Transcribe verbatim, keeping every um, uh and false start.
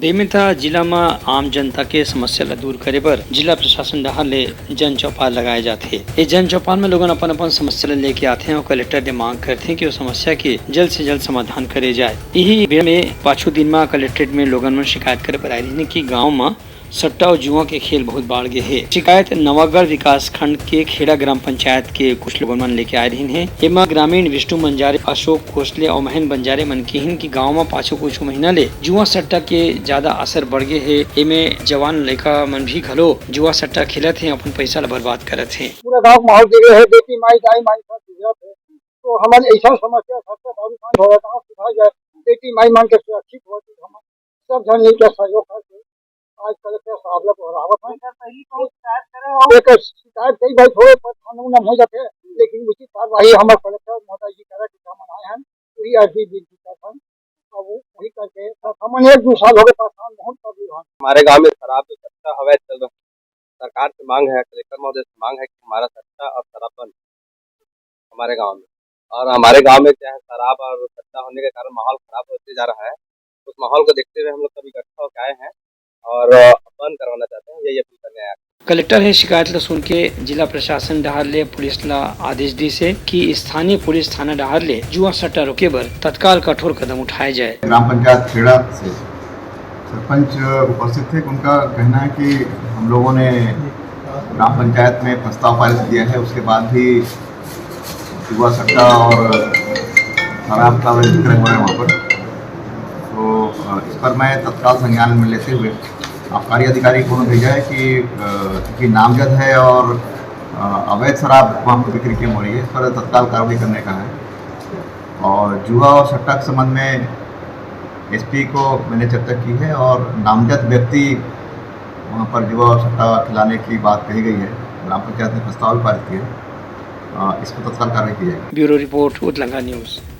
बेमेतरा जिला म आम जनता के समस्या ल दूर करे बर जिला प्रशासन डहार ले जन चौपाल लगाए जाथे। ए जन चौपाल म लोगन अपन-अपन समस्या ल लेके आथे अउ कलेक्टर ले मांग करथे कि ओ समस्या के जल्द से जल्द समाधान करे जाए। इही बेरा में पाछू दिन म कलेक्ट्रेट में लोगन मन शिकायत करे बर आए रहिन कि गांव म सट्टा अउ जुआ के खेल बहुत बाढ़ गे हे। शिकायत नवागढ़ विकास खंड के खेड़ा ग्राम पंचायत के कुछ लोगन मन लेके आए रहिन हे। एमा ग्रामीण विष्णु बंजारे, अशोक कोसले अउ महेंद्र बंजारे मन किहिन कि गांव म पाछू कुछ महीना ले जुआ सट्टा के ज्यादा असर बढ़ गे हे। एमे जवान लइका मन भी घलो जुआ सट्टा खेलत हे, अपन पैसा ल बर्बाद करत हे। पूरा गांव के माहौल बिगड़े हे, बेटी माई दाई माई सब बिगड़त हे। तो हमन ऐसा समस्या सबसे दारू बंद हो, गांव सुधार जाए, बेटी माई मन के सुरक्षित हो, तो हमन सब झन लेके सहयोग करके आज कलेक्टर साहब ला बोलावत हन। एकर पहली कौन शिकायत करे हो? एकर शिकायत कई भाई थोड़े पर कानून हो जाते, लेकिन उचित कार्रवाई हमर कलेक्टर महोदय जी करे के हमन आए हन, पूरी अर्जी विनती करत हन। अब वही करके सब हमन एक दो साल हो गए परेशान, बहुत तकलीफ है। हमारे गांव में शराब जो सट्टा अवैध चल रहा है, सरकार से मांग है, कलेक्टर महोदय से मांग है कि हमारा सट्टा और शराब बंद हमारे गांव में। और हमारे गांव में क्या है, शराब और सट्टा होने के कारण माहौल खराब होते जा रहा है। उस माहौल को देखते हुए हम लोग सब इकट्ठा होकर आए हैं और, अ, बंद करवाना चाहते हैं, यही अपील करने आए हैं। कलेक्टर हे शिकायत ल सुन के जिला प्रशासन डहार ले पुलिस ल आदेश दिस हे कि स्थानीय पुलिस थाना डहार ले जुआ सट्टा रोके बर तत्काल कठोर कदम उठाए जाए। ग्राम पंचायत खेड़ा से सरपंच उपस्थित थे। उनका कहना है कि हम लोगों ने ग्राम पंचायत में प्रस्ताव पारित किया है, उसके बाद भी जुआ सट्टा और शराब का विक्रय हो रहा है वहाँ पर। तो, अ, इस पर मैं तत्काल संज्ञान में लेते हुए आबकारी अधिकारी को भेजा है कि, अ, चूंकि नामजद है और, अ, अवैध शराब वहाँ पर विक्री क्यों हो रही है, इस पर तत्काल कार्रवाई करने का है। और जुआ और सट्टा के संबंध में एसपी को मैंने चर्चा की है और नामजद व्यक्ति वहाँ पर जुआ और सट्टा खिलाने की बात कही गई है। ग्राम पंचायत ने प्रस्ताव भी पारित किया है। अ, इस पर तत्काल कार्रवाई की जाएगी। Bureau report, Utlanga news.